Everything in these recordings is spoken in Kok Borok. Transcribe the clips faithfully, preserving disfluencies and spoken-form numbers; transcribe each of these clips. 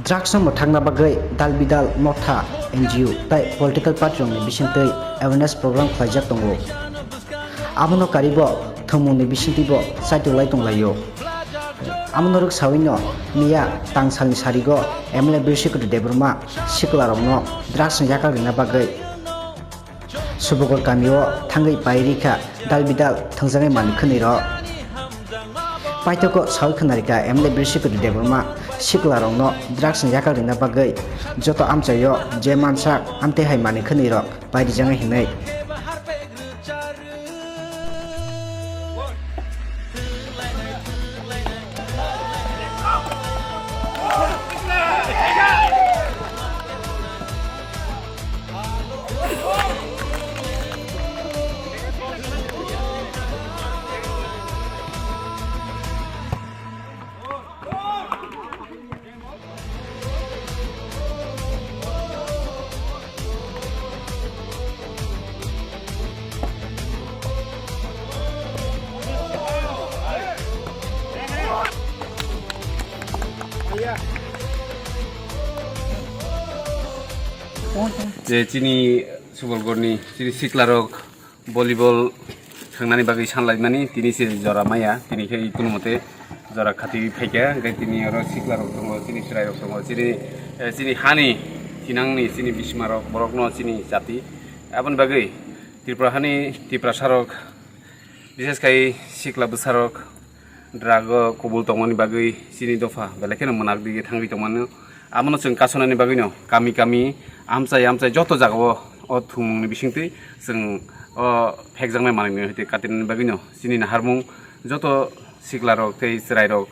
Drugs no mwthangna bagwi dal bidal motha, N G O tei political party rokni bisingtwi awareness program khlaijak tongo. Abono karibo thwngmungni bisingtwibo chaitolai tonglaio. Abono rwksawino miya tangsalni sarigo M L A Birsi Kudu Debbarma siklarokno drugs ni yakal rina bagwi Subugor kamio thangwi pai rikha dal bidal thwngjaknai manwi khwnwi rok. Paithago sawi khwnarikha M L A Birsi Kudu Debbarma siklarokno drugs ni yakal rina bagwi joto amchaio je mansak amtwi hai manwi khwnwi rok pai rijaknai hinwi. Je chini Subolgorni chini siklarok volleyball thwngnani bagwi sanlaimani, tini se jora maya, tini khe kunu mote jora khatiwi phaikha, hwnkhe tini oro siklarok tongo, chini chwrairok tongo, chini, eh, chini hani thinangni chini bisimarok, borokno chini jati. Aboni bagwi Tripura hani Tiprasarok, bises khai sikla bwsarok, drug o kubul tongmani bagwi chini dopha belai kheno mwnakdi thangwi tongmano. Abono chwng kasonani bagwino kami kami, amchai amchai joto jagao o thwngmungni bisingtwi chwng o phekjaknai manwini hoite katinani bagwino chini naharmung joto siklarok tei chwrairok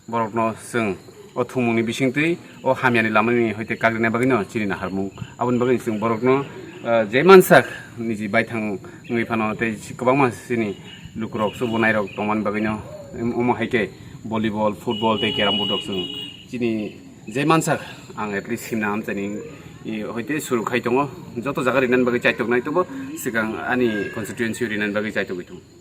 borokno chwng o thwngmungni bisingtwi o hamyani lamani hoite kagrina bagwino chini naharmung. Aboni bagwi chwng borokno, ah, je mansak niji baithang wngwi phano tei kwbangma chini lukurok chubunairok tongmani bagwino, em, omo hai khe volleyball, football tei carrom board rok chwng chini je mansak ang at least himna amchaini, i, hoite suru khai tongo. Joto jaga rinani bagwi chaitoknai tongo, swkang ani constituency rinani bagwi chaitogwi tongo.